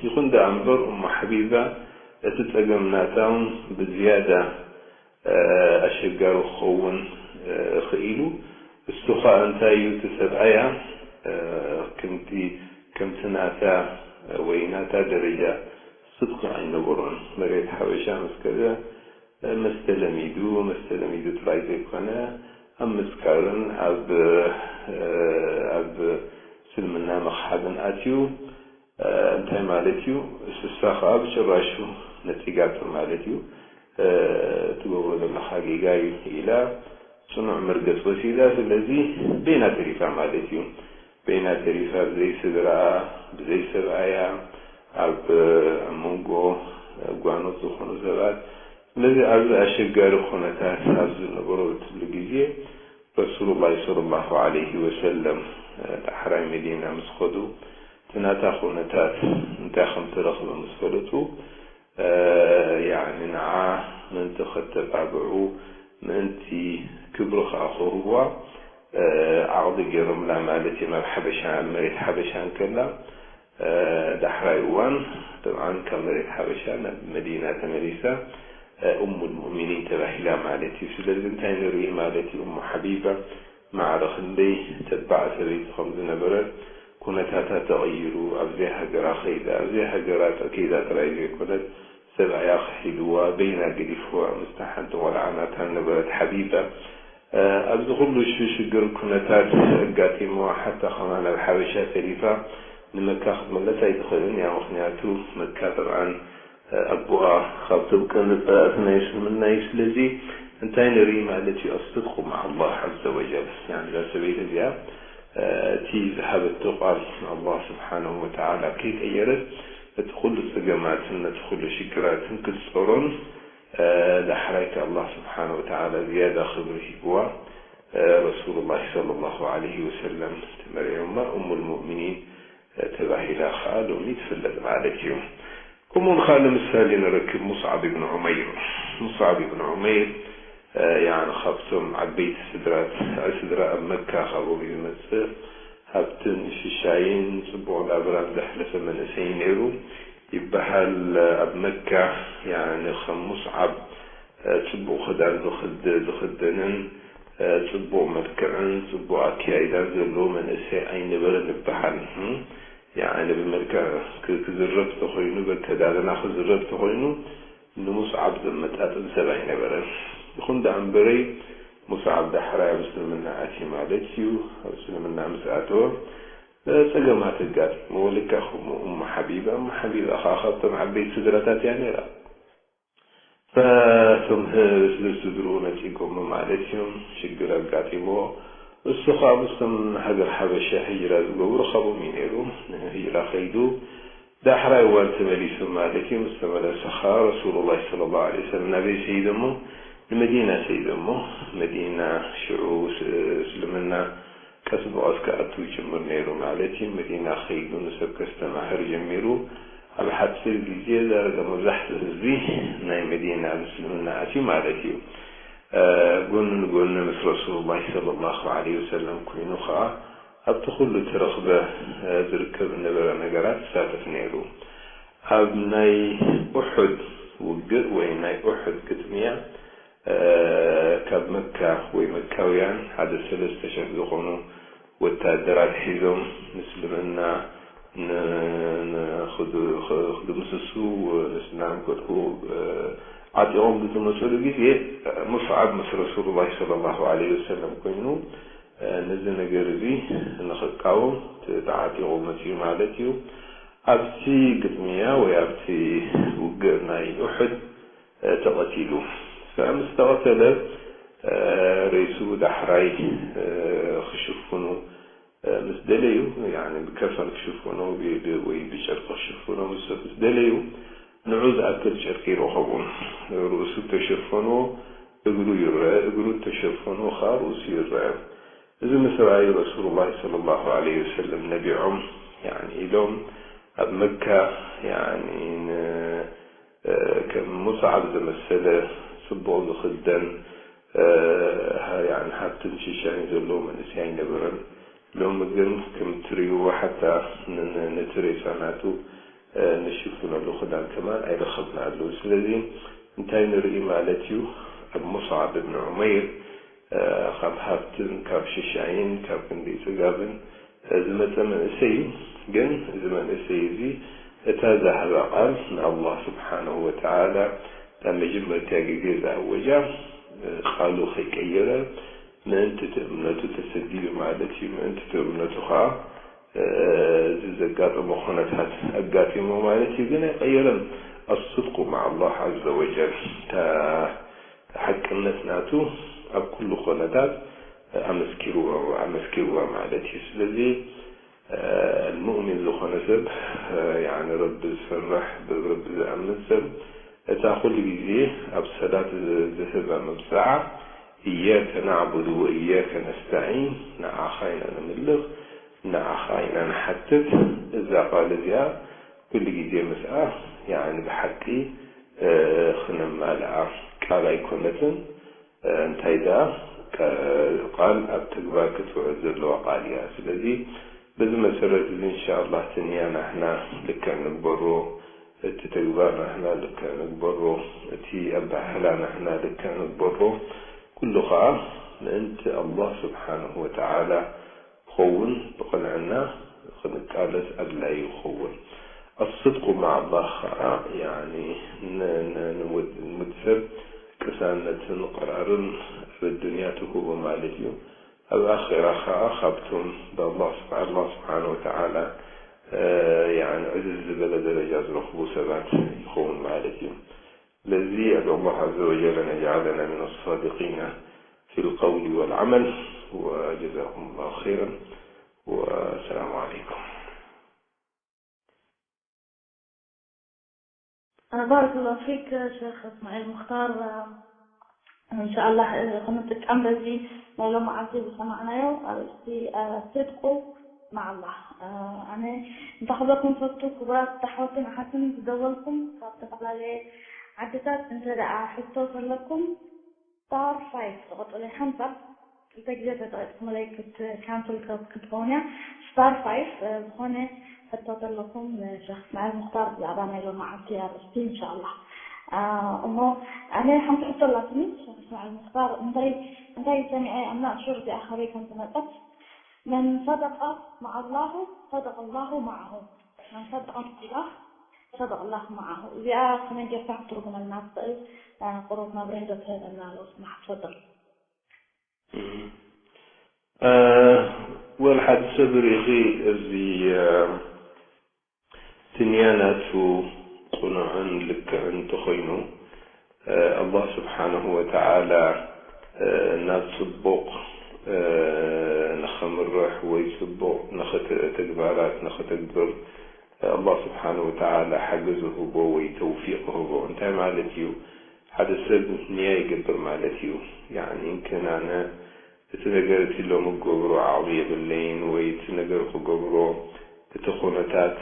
ይኹን ደኣ እምበር እሞ ሓቢባ እቲ ጸገም ናታውን ብዝያዳ ኣሸጋሪ ክኸውን ክኢሉ። እሱ ኸኣ እንታይ እዩ? እቲ ሰብኣያ ከምቲ ከምቲ ናታ ወይ ናታ ደረጃ ስድቂ ኣይነበሮን። መሬት ሓበሻ ምስ ከደ መስተ ለሚዱ፣ መስተ ለሚዱ ጥራይ ዘይኮነ ኣብ ምስካርን ኣብ ኣብ እስልምና ምኽሓድን ኣትዩ። እንታይ ማለት እዩ? እሳ ኸኣ ብጭራሹ ነጺጋቶ ማለት እዩ። ትገብሮ ዘለኻ ጌጋ እዩ ኢላ ጽኑዕ መርገጽ ወሲዳ። ስለዚ በይና ተሪፋ ማለት እዩ። በይና ተሪፋ ብዘይ ስድራኣ፣ ብዘይ ሰብኣያ፣ ኣብ ኣብ መንጎ ጓኖት ዝኾኑ ሰባት። ስለዚ ኣብዚ ኣሸጋሪ ኩነታት ኣብ ዝነበሮ ትብሉ ግዜ ረሱሉላህ ሰለላሁ ዐለይሂ ወሰለም ዳሕራይ መዲና ምስ ኸዱ እቲ ናታ ኩነታት እንታይ ከም ተረኽበ ምስ ፈለጡ ያኒ ንዓ ምእንቲ ከተባብዑ ምእንቲ ክብሪ ኸዓ ክህብዋ ዓቕዲ ገይሮምላ ማለት እዩ። ናብ ሓበሻ ኣብ መሬት ሓበሻ እንከላ ዳሕራይ እዋን ጥብዓን ካብ መሬት ሓበሻ ናብ መዲና ተመሊሳ ኡሙል ሙእሚኒን ተባሂላ ማለት እዩ። ስለዚ እንታይ ንርኢ ማለት እዩ? እሙ ሓቢባ ማዕረ ክንደይ ተባዕ ሰበይቲ ከም ዝነበረት ኩነታታ ተቐይሩ ኣብዘይ ሃገራ ከይዳ ኣብዘይ ሃገራ ከይዳ ጥራይ ዘይኮነት ሰብኣያ ክሒድዋ በይና ገዲፍዋ ምስታ ሓንቲ ቆልዓ ናታ ነበረት ሓቢባ ኣብዚ ኩሉ ሽግር ኩነታት ኣጋጢምዋ ሓታ ከማን ኣብ ሓበሻ ተሪፋ ንመካ ክትምለስ ኣይትኽእልን እያ። ምኽንያቱ መካ ጥብዓን ኣቦኣ ካብቶም ቀንዲ ጸላእቲ ናይ እስልምና እዩ። ስለዚ እንታይ ንርኢ ማለት እዩ? ኣስድቁ መዓ ኣላህ ዐዘ ወጀል። ያኒ እዛ ሰበይቲ እዚኣ እቲ ዝሃበቶ ቃል ንኣላህ ስብሓነሁ ወተዓላ ከይቀየረት እቲ ኩሉ ጸገማትን ነቲ ኩሉ ሽግራትን ክትጸሮን ዳሕራይ ከኣ ኣላህ ስብሓነሁ ወተዓላ ዝያዳ ክብሪ ሂብዋ ረሱሉላህ ሰለላሁ ዐለይሂ ወሰለም ተመርዕዮማ ኡሙል ሙእሚኒን ተባሂላ ከኣ ሎሚ ትፍለጥ ማለት እዩ። ከምኡውን ከኣ ንምሳሌ ንረክብ ሙስዓብ ኢብን ዑመይር። ሙስዓብ ኢብን ዑመይር ያኒ ካብቶም ዓበይቲ ስድራት ስድራ ኣብ መካ ካብኦም እዩ ዝመጽእ። ሃብትን ሽሻይን ጽቡቕ ናብራን ዘሕለፈ መንእሰይ ነይሩ ይበሃል። ኣብ መካ ያኒ ከም ሙስዓብ ጽቡቕ ክዳን ዝኽደንን ጽቡቕ መልክዕን ጽቡቕ ኣከያይዳን ዘለዎ መንእሰይ ኣይነበረን ይበሃል። ያኒ ብመልክዕ ክዝረብ ተኾይኑ በከዳድና ክዝረብ ተኾይኑ ንሙስዓብ ዘመጣጥን ሰብ ኣይነበረን። ይኹን ደኣ እምበረይ ሙስዓብ ዳሕራይ ኣብ እስልምና ኣትዩ ማለት እዩ። ኣብ እስልምና ምስ ኣተወ ጸገማት ኣጋጢምዎ። ልክዕ ከምኡ እሙ ሓቢባ፣ እሙ ሓቢባ ኸዓ ካብቶም ዓበይቲ ስድራታት እያ ነይራ። እቶም ስድርኡ ነጺጎሞ ማለት እዮም። ሽግር ኣጋጢምዎ። እሱ ኸዓ ምስቶም ሃገር ሓበሻ ህጅራ ዝገብሩ ካብኦም እዩ ነይሩ። ንህጅራ ኸይዱ ዳሕራይ እዋን ተመሊሱ ማለት እዩ። ምስ ተመለሰ ኸዓ ረሱሉላህ ሰለላሁ ዐለይሂ ወሰለም ናበይ ሰይዶሞ? ንመዲና ሰይዶሞ። መዲና ሽዑ እስልምና ቀስ ብቐስ ክኣቱ ይጅምር ነይሩ ማለት እዩ። መዲና ኸይዱ ንሰብ ከስተማህር ጀሚሩ። ኣብ ሓፂር ግዜ ዳርጋ መብዛሕትኡ ህዝቢ ናይ መዲና ምስልምና ኣትዩ ማለት እዩ። ጎኒ ንጎኒ ምስ ረሱሉላህ ሰለላሁ ዐለይሂ ወሰለም ኮይኑ ኸዓ ኣብቲ ኩሉ ተረኽበ ዝርከብ ዝነበረ ነገራት ይሳተፍ ነይሩ። ኣብ ናይ ኡሑድ ውግእ ወይ ናይ ኡሑድ ግጥምያ ካብ መካ ወይ መካውያን ሓደ ሰለስተ ሽሕ ዝኾኑ ወታደራት ሒዞም ምስልምና ክድምስሱ ንእስላም ከጥፉ ዓጢቖም ብዝመፅሉ ግዜ ሙስዓብ ምስ ረሱሉላህ ሰለላሁ ዐለይሂ ወሰለም ኮይኑ ነዚ ነገር እዚ ንኽቃወም ተዓጢቑ መፅኡ ማለት እዩ። ኣብቲ ግጥምያ ወይ ኣብቲ ውግእ ናይ ኡሑድ ተቐቲሉ። ምስ ተቐተለ ሬስኡ ዳሕራይ ክሽፍኑ ምስ ደለዩ፣ ያኒ ብከፈን ክሽፍኖ፣ ብ-፣ ብ-፣ ወይ ብጨርቂ ክሽፍኖ፣ ምስ፣ ምስ ደለዩ ንዑ ዝኣክል ጨርቂ ይረኸቡ። ርእሱ ተሸፈኖ፣ እግሩ ይረአ፣ እግሩ ተሸፈኖ፣ ኸኣ ርእሱ ይረአ። እዚ ምስ ረኣዩ ረሱሉላህ ሰለላሁ ዐለይሂ ወሰለም ነቢዖም፣ ያኒ ኢሎም ኣብ መካ፣ ያኒ ን-፣ እ፣ ከም ሙስዓብ ዝመሰለ ጽቡቕ ዝኽደን፣ እ፣ ሃ-፣ ያኒ ሃብትን ሽሻይን ዘለዎ መንእሰይ ኣይነበረን። ሎሚ ግን ከም ትርእይዎ ሓታ ን-፣ ን-፣ ነቲ ሬሳ ናቱ፣ እ፣ ንሽፍነሉ ክዳን ከማን ኣይረኸብናሉ። ስለዚ እንታይ ንርኢ ማለት እዩ? ኣብ ሙስዓብ እብን ዑመይር፣ እ፣ ካብ ሃብትን ካብ ሽሻይን ካብ ክንደይ ጽጋብን፣ እ፣ ዝመጸ መንእሰይ እዩ። ግን እዚ መንእሰይ እዚ እታ ዝሃባ ቃል ንኣላህ ስብሓነሁ ወተዓላ ኣብ መጀመርታ ግዜ ዝኣወጃ፣ እ፣ ቃሉ ከይቀየረ ምእንቲ እቲ እምነቱ ተሰዲዱ ማለት እዩ። ምእንቲ እቲ እምነቱ ኸዓ፣ እ፣ እዚ ዘጋጠሞ ኩነታት ኣጋጢሞ ማለት እዩ። ግን ኣይቀየረን። ኣስድቁ መዓ ኣላህ ዐዘ ወጀል፣ እታ ሓቅነት ናቱ ኣብ ኩሉ ኩነታት ኣመስኪርዋ፣ ኣመስኪርዋ ማለት እዩ። ስለዚ፣ እ፣ ሙእሚን ዝኾነ ሰብ፣ እ፣ ያኒ ረቢ ዝፈርሕ፣ ብረቢ ዝኣምን ሰብ፣ እታ ኩሉ ግዜ ኣብ ሰላት ዝ-፣ ዝህባ መብጽዓ፣ "እያከ ናዕቡዱ ወእያከ ነስተዒን፣ ንዓኻ ኢና ነምልኽ፣ ንዓኻ ኢና ንሓትት"፣ እዛ ቃል እዚኣ ኩሉ ግዜ ምስኣ፣ ያኒ ብሓቂ፣ እ፣ ክነማልኣ ቃል ኣይኮነትን። እ፣ እንታይ ደኣ፣ ቀ-፣ ቃል ኣብ ተግባር ክትውዕል ዘለዋ ቃል እያ። ስለዚ በዚ መሰረት እዚ እንሻኣላህ እቲ ንያ ናህና ልክዕ ንግበሮ፣ እቲ ተግባር ናህና ልክዕ ንግበሮ፣ እቲ ኣባህላ ናህና ልክዕ ንግበሮ። ኩሉ ኸዓ ምእንቲ ኣላህ ስብሓንሁ ወተዓላ ክኸውን ብቕንዕና ክንቃለስ ኣድላዪ ይኸውን። ኣስድቁ መዓ ኣላህ ኸዓ፣ ያኒ፣ ን-፣ ን-፣ ንወድ-፣ ንወዲ ሰብ ቅሳነትን ቐራርን ኣብ ኣዱንያ ትህቦ ማለት እዩ። ኣብ ኣኼራ ኸዓ ካብቶም ብኣላህ ስብሓ-፣ ኣላህ ስብሓነ ወተዓላ፣ እ፣ ያኒ፣ ዕዝዝ ዝበለ ደረጃ ዝረኽቡ ሰባት ይኸውን ማለት እዩ። ስለዚ ኣድዑ ኣላህ ዐዘ ወጀል ኣን የጅዓለና ሚነ ሳዲቂነ ፊል ቀውሊ ወል ዓመል። ወጀዛኩም ላሁ ኸይረን። ወሰላሙ ዓለይኩም። ባረከላሁ ፊክ ሸኽ እስማዒል ሙኽታር። እንሻኣላህ ክንጥቀም በዚ ናይ ሎማዓንቲ ዝሰማዕናዮ ኣርእስቲ፣ ስድቁ መዓ ኣላህ። ኣነ እንታይ ክብለኩም ፈቱ፣ ክቡራት ኣሕዋትን ኣሓትን ዝደወልኩም ካብ ዝተፈላለየ ዓድታት፣ እንተ ደኣ ሕቶ ዘለኩም፣ ስታር ፋይፍ ዝቐጸለ ሓንሳብ ክልተ ግዜ ተጠቒምኩምለይ ክት-፣ ካንስል ከ-፣ ክትከውን እያ። ስታር ፋይፍ፣ እ፣ ዝኾነ ሕቶ ተለኩም ንሸኽ እስማዒል ሙኽታር ብዛዕባ ናይ ሎማዓንቲ ኣርእስቲ፣ እንሻኣላህ። እ፣ እሞ ኣነ ሓንቲ ሕቶ ኣላትኒ፣ ሸኽ እስማዒል ሙኽታር፣ እንታይ፣ እንታይ ሰሚዐ፣ I'm not sure እዚኣ ካበይ ከም ዝመጸት። መን ሰደቀ መዓ ኣላሁ ሰደቀ ኣላሁ መዓሁ። መን ሰደቀ መዓ ኣላህ ሰደቀ ኣላሁ መዓሁ። እዚኣ ከመይ ጌርካ ክትትርጉመልና ትኽእል? እ፣ ቁሩብ መብርሂ ዶ ትህበና ኣለዉ? ስማሕ፣ ትፈضل። እም። እ፣ ወል ሓደ ሰብ ርኢኺ፣ እዚ፣ እ፣ እቲ ንያ ናቱ ቅኑዕን ልክዕን እንተኾይኑ፣ እ፣ ኣላህ ስብሓነሁ ወተዓላ፣ እ፣ ናብ ጽቡቕ፣ እ፣ ንኸምርሕ ወይ ጽቡቕ ንኸተ-፣ ተግባራት ንኸተግብር፣ እ፣ ኣላህ ስብሓነሁ ወተዓላ ሓገዝ ይህቦ ወይ ተውፊቕ ይህቦ። እንታይ ማለት እዩ? ሓደ ሰብ ንያ ይገብር ማለት እዩ። ያዕኒ፣ እንክን ኣነ እቲ ነገር እቲ ሎሚ ክገብሮ ዓቕሚ የብለይን ወይ እቲ ነገር ክገብሮ እቲ ኩነታት፣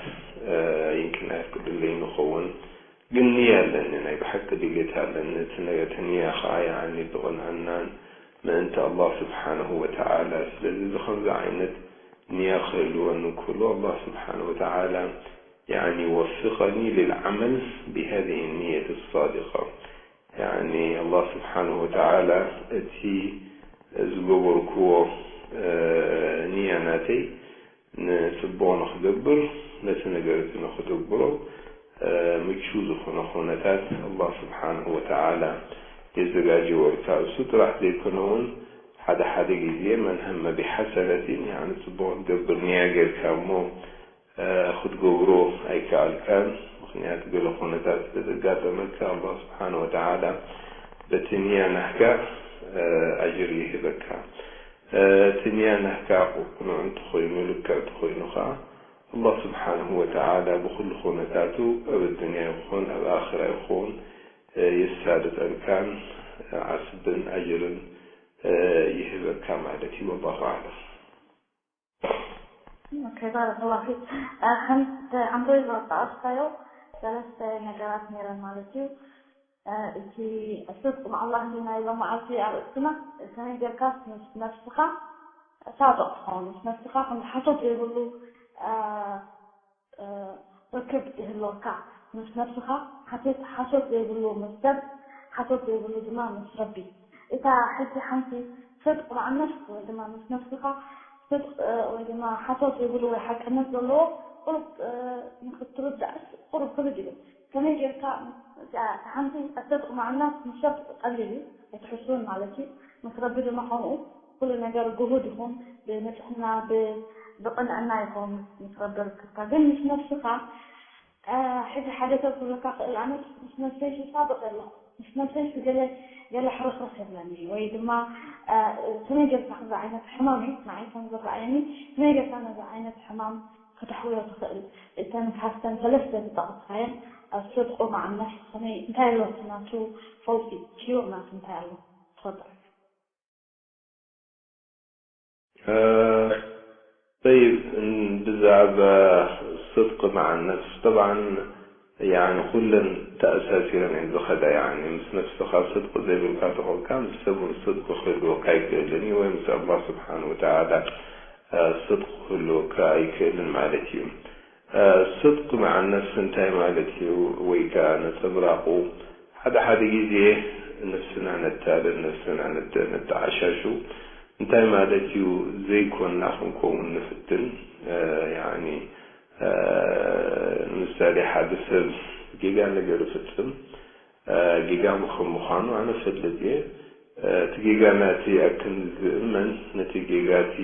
እ፣ ይንክን ኣየፍቅድለይን ይኸውን። ግን ንያ ኣለኒ፣ ናይ ብሓቂ ድሌት ኣለኒ። እቲ ነ-፣ እቲ ንያ ኸዓ፣ ያዕኒ፣ ብቕንዕናን ምእንቲ ኣላህ ስብሓነሁ ወተዓላ። ስለዚ፣ እዚ ከምዚ ዓይነት ንያ ክህልወኒ እንከሎ፣ ኣላህ ስብሓነሁ ወተዓላ፣ ያዕኒ፣ ወፍቀኒ ልልዓመል ቢሃዚሂ ንየት ሳዲቃ። ያዕኒ፣ ኣላህ ስብሓነሁ ወተዓላ፣ እቲ ዝገበርክዎ፣ እ፣ ንያ ናተይ፣ ንጽቡቕ ንኽገብር፣ ነቲ ነገር እቲ ንኽገብሮ፣ እ፣ ምቹው ዝኾነ ኩነታት ኣላህ ስብሓንሁ ወተዓላ የዘጋጀወ። እታ እሱ ጥራሕ ዘይኮነ እውን፣ ሓደ ሓደ ግዜ መን ሀመ ቢሐሰነቲን፣ ያዕኒ ጽቡቕ ክትገብር ንያ ጌርካ እሞ፣ እ፣ ክትገብሮ ኣይከኣልካን። ምኽንያት ገለ ኩነታት ስለ ዘጋጠመካ፣ ኣላህ ስብሓንሁ ወተዓላ በቲ ንያ ናህካ፣ እ፣ ኣጅር ይህበካ። እቲ ንያ ናህካ ቅኑዕ እንተኾይኑ፣ ልክዕ እንተኾይኑ ኸዓ፣ ኣላህ ስብሓንሁ ወተዓላ ብኹሉ ኩነታቱ፣ ኣብ ኣዱንያ ይኹን ኣብ ኣኽራ ይኹን፣ የሳልጠልካን ዓስብን ኣጅርን ይህበካ ማለት እዩ። ወላሁ ኣዕለም። ኦኬ፣ ባረከላሁ ፊክ። ሓንቲ ሓንቶይ ዝጠቐስካዮ ሰለስተ ነገራት ነይረን ማለት እዩ። እቲ ስድቅ መዓላህ ናይ ሎመዓልቲ ኣርእስትና፣ ከመይ ጌርካ ምስ ነብስኻ ሳድቕ ትኸውን፣ ምስ ነብስኻ ከም ሓሶት ዘይብሉ ርክብ ይህልወካ፣ ምስ ነብስኻ ሓሶት ዘይብሉ፣ ምስ ሰብ ሓሶት ዘይብሉ ድማ ምስ ረቢ። እታ ሕጂ ሓንቲ ስድቅ መዓ ነፍስ ወይ ድማ ምስ ነብስኻ ስድቅ ወይ ድማ ሓሶት ዘይብሉ ወይ ሓቅነት ዘለዎ ቁሩብ ንክትርዳእስ ቁሩብ ክብድ እዩ። ከመይ ጌርካ እዚኣ እታ ሓንቲ ኣሰድቕ መዓ ናስ ምስ ሰብ ቀሊል እዩ ኣይትሕስውን ማለት እዩ። ምስ ረቢ ድማ ከምኡ ኩሉ ነገር ግሁድ ይኹን ብንጽህና ብቅንዕና ይኹን ምስ ረቢ ርክብካ። ግን ምስ ነብስኻ ሕጂ ሓደ ሰብ ክብለካ ክእል ኣነ ምስ ነብሰይ ሳድቕ ኣለኹ፣ ምስ ነብሰይ ገለ ገለ ሕርኽርኽ የብለኒ ወይ ድማ ከመይ ጌርካ ከምዚ ዓይነት ሕማም እዩ ንዓይ ከም ዝረኣየኒ ከመይ ጌርካ ነዚ ዓይነት ሕማም ከተሕውዮ ትኽእል? እተን ካብተን ሰለስተ ዝጠቐስካየን ኣብ ስድቁ መዓ ነፍስ ከመይ እንታይ ኣሎ እቲ ናቱ ፈውሲ ክዩር ናቱ እንታይ ኣሎ ትፈልጦ? طيب ብዛዕባ ስድቅ መዓ ነፍስ طبعا يعني ኩለን ተኣሳሲረን እየን ዝኸዳ يعني ምስ ነፍስኻ ስድቅ ዘይብልካ ተኾንካ ምስ ሰብ እውን ስድቅ ክህልወካ ኣይክእልን እዩ ወይ ምስ ኣላህ ስብሓን ወተዓላ ስድቅ ክህልወካ ኣይክእልን ማለት እዩ። ስድቅ መዓ ነፍስ እንታይ ማለት እዩ ወይ ከዓ ነፀብራቑ ሓደ ሓደ ግዜ ነፍስና ነታልል ነፍስና ነተዓሻሹ እንታይ ማለት እዩ ዘይኮንና ክንከውን ንፍትን ያኒ ንምሳሌ ሓደ ሰብ ጌጋ ነገር ይፍፅም ጌጋ ከም ምዃኑ ኣነ እፈልጥ እየ እቲ ጌጋ ናተይ ኣብ ክንዲ ዝእመን ነቲ ጌጋ እቲ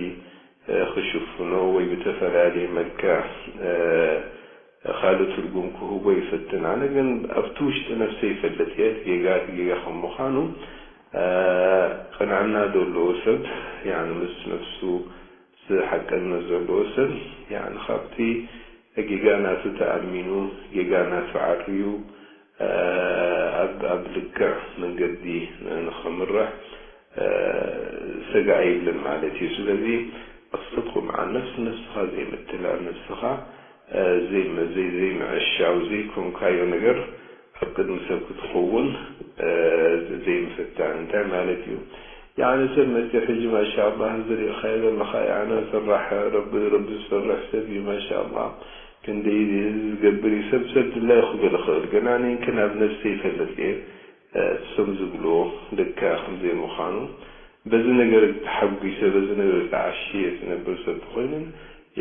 ክሽፍኖ ወይ ብተፈላለየ መልክዕ ካልእ ትርጉም ክህቦ ይፈትን። ኣነ ግን ኣብቲ ውሽጢ ነብሰይ ይፈልጥ እየ እቲ ጌጋ እቲ ጌጋ ከም ምዃኑ። ቅንዕና ዘለዎ ሰብ ያኒ ምስ ነብሱ ሓቅነት ዘለዎ ሰብ ያኒ ካብቲ ጌጋ ናቱ ተኣሚኑ ጌጋ ናቱ ዓርዩ ኣብ ኣብ ልክዕ መንገዲ ንኸምርሕ ሰጋእ የብልን ማለት እዩ። ስለዚ ኣስድቁ መዓ ነፍስ ነፍስኻ ዘይምትላል ነፍስኻ ዘይምዕሻው ዘይኮንካዮ ነገር ኣብ ቅድሚ ሰብ ክትኸውን ዘይምፍታን እንታይ ማለት እዩ? ያኒ ሰብ መፂኡ ሕጂ ማሻኣላህ ዝሪእኻዮ ዘለኻ ያኒ ስራሕ ረቢ ረቢ ዝፈርሕ ሰብ እዩ ማሻኣላህ ክንደይ ዝገብር እዩ ሰብ ሰብ ድላዩ ክብል ይኽእል ግን ኣነ ግን ኣብ ነብሰይ ይፈልጥ እየ እሶም ዝብልዎ ልክዕ ከምዘይምዃኑ በዚ ነገር ተሓጒሰ በዚ ነገር ተዓሽየ ዝነብር ሰብ ተኾይነ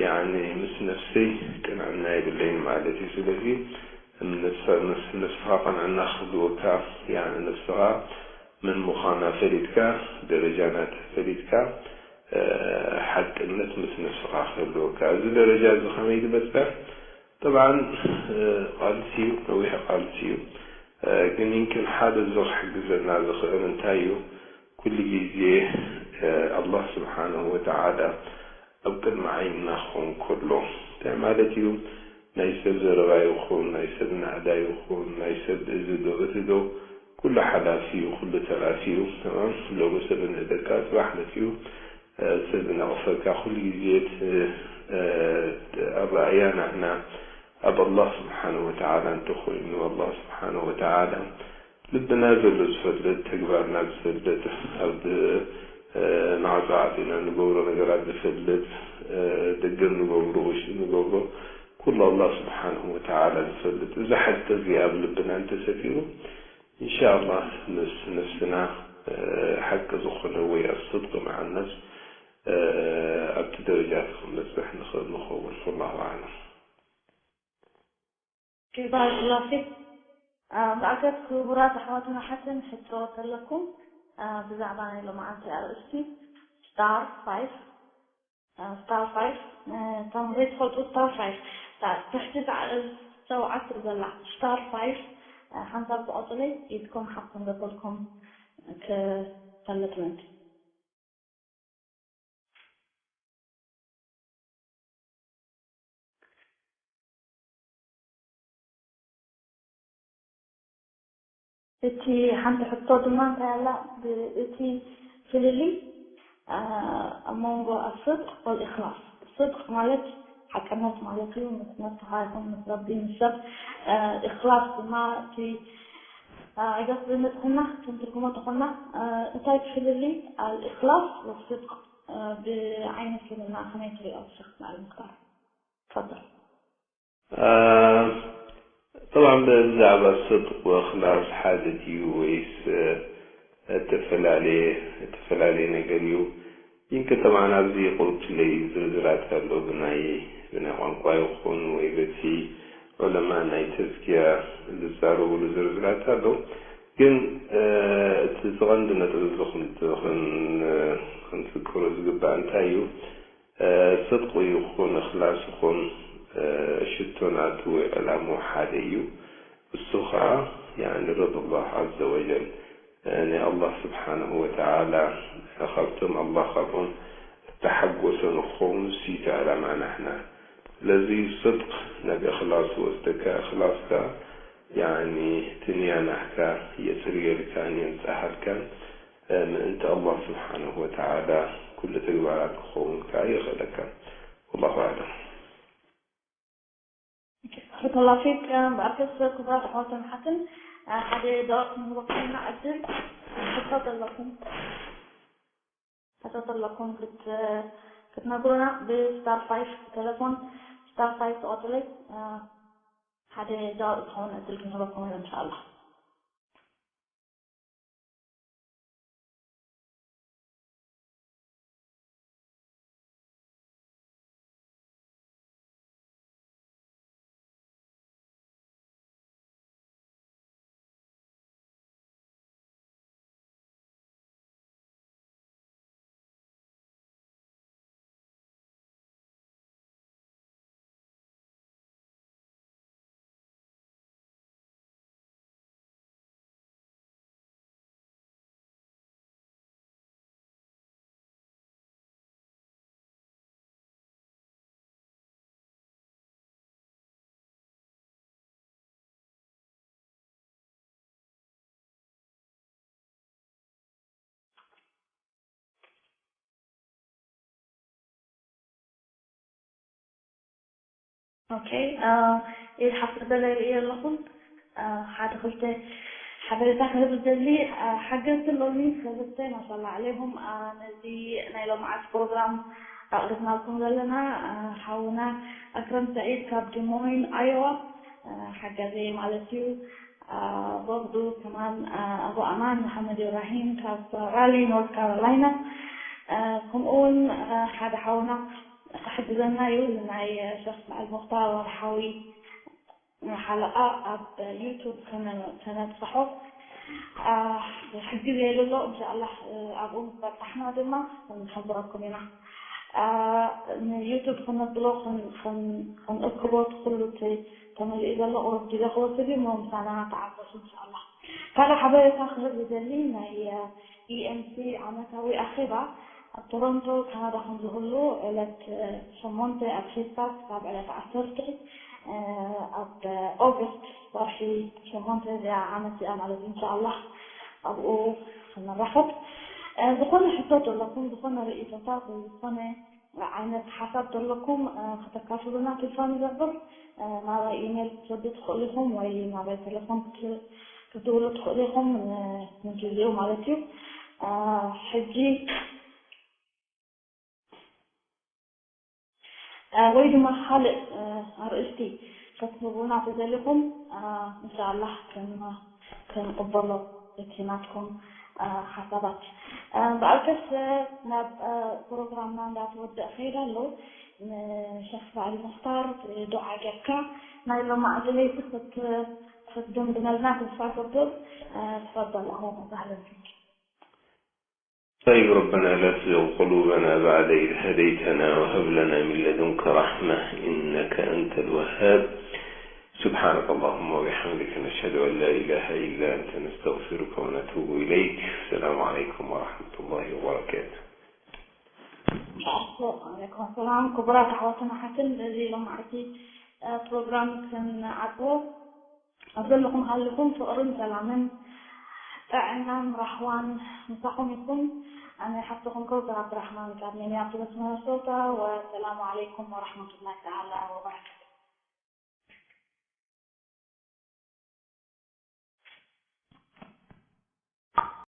ያኒ ምስ ነብሰይ ቅንዕና የብለይን ማለት እዩ። ስለዚ ምስ ነብስኻ ቅንዕና ክህልወካ ያኒ ነብስኻ መን ምዃና ፈሊጥካ ደረጃ ናታ ፈሊጥካ ሓቅነት ምስ ነብስኻ ክህልወካ እዚ ደረጃ እዚ ከመይ ትበፅሕ? طبعا ቃልሲ እዩ ነዊሕ ቃልሲ እዩ ግን ይምክን ሓደ እዚ ክሕግዘና ዝኽእል እንታይ እዩ ኩሉ ግዜ ኣላህ ስብሓንሁ ወተዓላ ኣብ ቅድሚ ዓይንና ክኸውን ከሎ እንታይ ማለት እዩ ናይ ሰብ ዘረባ ይኹን ናይ ሰብ ናእዳ ይኹን ናይ ሰብ እዚ ዶ እቲ ዶ ኩሉ ሓላፊ እዩ ኩሉ ተራፊ እዩ ተማም ሎሚ ሰብ ንእደካ ፅባሕ መፂኡ ሰብ ነቕፈካ ኩሉ ግዜ ኣረኣእያ ናህና ኣብ ኣላህ ስብሓንሁ ወተዓላ እንተኾይኑ ኣላህ ስብሓንሁ ወተዓላ ልብና ዘሎ ዝፈልጥ ተግባርና ዝፈልጥ ኣብ ማዕፆ ዓፂና ንገብሮ ነገራት ዝፈልጥ ደገ ንገብሮ ውሽጢ ንገብሮ ኩሉ ኣላህ ስብሓንሁ ወተዓላ ዝፈልጥ እዚ ሓቂ እዚ ኣብ ልብና እንተሰፊሩ እንሻኣላህ ምስ ነፍስና ሓቂ ዝኾነ ወይ ኣስድቂ መዓ ነፍስ ኣብቲ ደረጃ እቲ ክንበፅሕ ንኽእል ንኸውን። ወላሁ ኣዕለም። ባረከላሁ ፊክ። ብኣገት ክቡራት ኣሕዋትን ኣሓትን ሕቶ ተለኩም ብዛዕባ ናይ ሎማዓንቲ ኣርእስቲ ስታር ፋይፍ ስታር ፋይፍ ከም ዘይትፈልጡ ስታር ፋይፍ ትሕቲ ሸውዓተ ዘላ ስታር ፋይፍ ሓንሳብ ትቆፅለይ ኢድኩም ሓፍኩም ዘበልኩም ክፈልጥ ምእንቲ እቲ ሓንቲ ሕቶ ድማ እንታይ ኣላ፣ ብ-፣ እቲ ፍልልይ፣ ኣ፣ ኣብ መንጎ ኣስድቅ ወልእኽላስ። ስድቅ ማለት ሓቅነት ማለት እዩ፣ ምስ ነፍስኻ ይኹን ምስ ረቢ፣ ምስ ሰብ። ኣ፣ እኽላስ ድማ እቲ፣ ኣ፣ ዕገስ ብንጽህና ክንትርጉሞ ተኾና፣ ኣ፣ እንታይ እቲ ፍልልይ ኣልእኽላስ ወስድቅ፣ ኣ፣ ብዓይነ እስልምና ከመይ ትሪኦ ሸኽ መዓል ሙክታር? ተፈضل። طبعا ብዛዕባ ስድቅ ወእኽላስ ሓደ ድዩ ወይስ እተፈላለየ እተፈላለየ ነገር እዩ? ይንከ طبعا ኣብዚ ቁርብ ትለይ ዝርዝራት ኣሎ ብናይ ብናይ ቋንቋ ይኹን ወይ በቲ ዑለማ ናይ ተዝኪያ ዝዛረብሉ ዝርዝራት ኣሎ። ግን እቲ ዝቐንዲ ነጥቢ እዚ ክንዝክሮ ዝግባእ እንታይ እዩ? ስድቁ ይኹን እኽላስ ይኹን ሽቶ ናቱ ወይ ዕላምኡ ሓደ እዩ። እሱ ኸዓ ያኒ ርዳ ኣላህ ዐዘ ወጀል ናይ ኣላህ ስብሓነሁ ወተዓላ ካብቶም ኣላህ ካብኦም እተሓጎሰ ንኽኸውን እሱ እዩ እቲ ዕላማ ናሕና። ስለዚ ስድቅ ናብ እኽላስ ይወስደካ። እኽላስ ከኣ ያኒ እቲ ንያ ናህካ የጽርየልካን የንጽሃልካን ምእንቲ ኣላህ ስብሓነሁ ወተዓላ ኩሉ ተግባራት ክኸውን ከዓ የኽእለካ። ወላሁ ኣዕለም። ባረከላሁ ፊክ። ብኣርከስ ክቡራት ኣሕዋትን ሓትን ሓደ ደቂቕ ንህበኩም ኢና ዕድል። ሕቶ ዘለኩም ሕቶ ዘለኩም ክት ክትነግሩና ብስታር ፋይፍ ብቴሌፎን ስታር ፋይፍ ትቆጽሪ ሓደ ደቂቕ ዝኸውን ዕድል ክንህበኩም ኢና እንሻኣላህ። ኦኬ፣ ኢድ ሓፍቲ በለ ይርኢ ኣለኹ። ሓደ ክልተ ሓበሬታ ክህብ ዝደሊ ሓገዝቲ ኣሎኒ ሰለስተ ማሻላ ዓለይሁም። ነዚ ናይ ሎምዓት ፕሮግራም ኣቕሪብናልኩም ዘለና ሓውና ኣክረም ሰዒድ ካብ ዲሞይን ኣዮዋ ሓጋዚ ማለት እዩ። በቕዱ ከማን ኣቡ ኣማን መሓመድ ኢብራሂም ካብ ራሊ ኖርት ካሮላይና፣ ከምኡ እውን ሓደ ሓውና ክሕግዘና እዩ። እዚ ናይ ሸኽ በዓል ሙኽታር ወርሓዊ ሓለቓ ኣብ ዩቱብ ከነ- ከነብፅሖ ክሕግዝ የልሎ። እንሻኣላህ ኣብኡ ምስ በፃሕና ድማ ክንሕብረኩም ኢና። ንዩቱብ ክነብሎ ከን- ከን- ከንእክቦ እቲ ኩሉ እቲ ተመሊኡ ዘሎ ቁሩብ ግዜ ክወስድ እዩ እሞ ምሳና ተዓገሱ እንሻኣላህ። ካልእ ሓበሬታ ክህብ ዝደሊ ናይ ኢኤምሲ ዓመታዊ ኣኼባ ኣብ ቶሮንቶ ካናዳ ከም ዝህሉ ዕለት ሸሞንተ ኣብ ፌስታል ክሳብ ዕለት ዓሰርተ ኣብ ኦገስት ወርሒ ሸሞንተ እዚኣ ዓመት እዚኣ ማለት እዩ። እንሻኣላህ ኣብኡ ክንራኸብ። ዝኾነ ሕቶ ዘለኩም፣ ዝኾነ ርእይቶታት ወይ ዝኾነ ዓይነት ሓሳብ ዘለኩም ከተካፍሉና ተስፋ ንገብር። ናባይ ኢሜይል ክትሰዱ ትኽእሉ ኢኹም ወይ ናባይ ቴሌፎን ክትድውሉ ትኽእሉ ኢኹም ንጊዜኡ ማለት እዩ። ሕጂ ወይ ድማ ካልእ ኣርእስቲ ከትህቡና ተደሊኹም እንሻኣላህ ክንቅበሎ እቲ ናትኩም ሓሳባት። ብኣልከስ ናብ ፕሮግራምና እንዳተወደእ ከይድ ኣሎ። ንሸኽ በዓል ሙኽታር ዱዓ ጌርካ ናይ ሎማዓንቲ ለይቲ ክትድምድመልና ተስፋ ገብር። ተፈضل ኣህለን ወሳህለን ፊክ። طيب ربنا لا تزغ قلوبنا بعد إذ هديتنا وهب لنا من لدنك رحمة إنك أنت الوهاب. سبحانك اللهم وبحمدك نشهد أن لا إله إلا أنت نستغفرك ونتوب إليك. السلام عليكم ورحمة الله وبركاته. ዓለይኩም ሰላም ክቡራት ኣሕዋትን ኣሓትን በዚ ሎማዓቲ ፕሮግራም ክንዓፅዎ ኣብ ዘለኹም ሃልኹም ፍቕርን ሰላምን ጥዕናን ራህዋን ምሳኹም ይኹን። ኣነ ሓፍትኹም ከውተር ዓብድራሕማን ካብ ሚኒያፖሊስ ሚነሶታ። ወሰላሙ ዓለይኩም ወራሕመቱላሂ ተዓላ ወበረካቱ።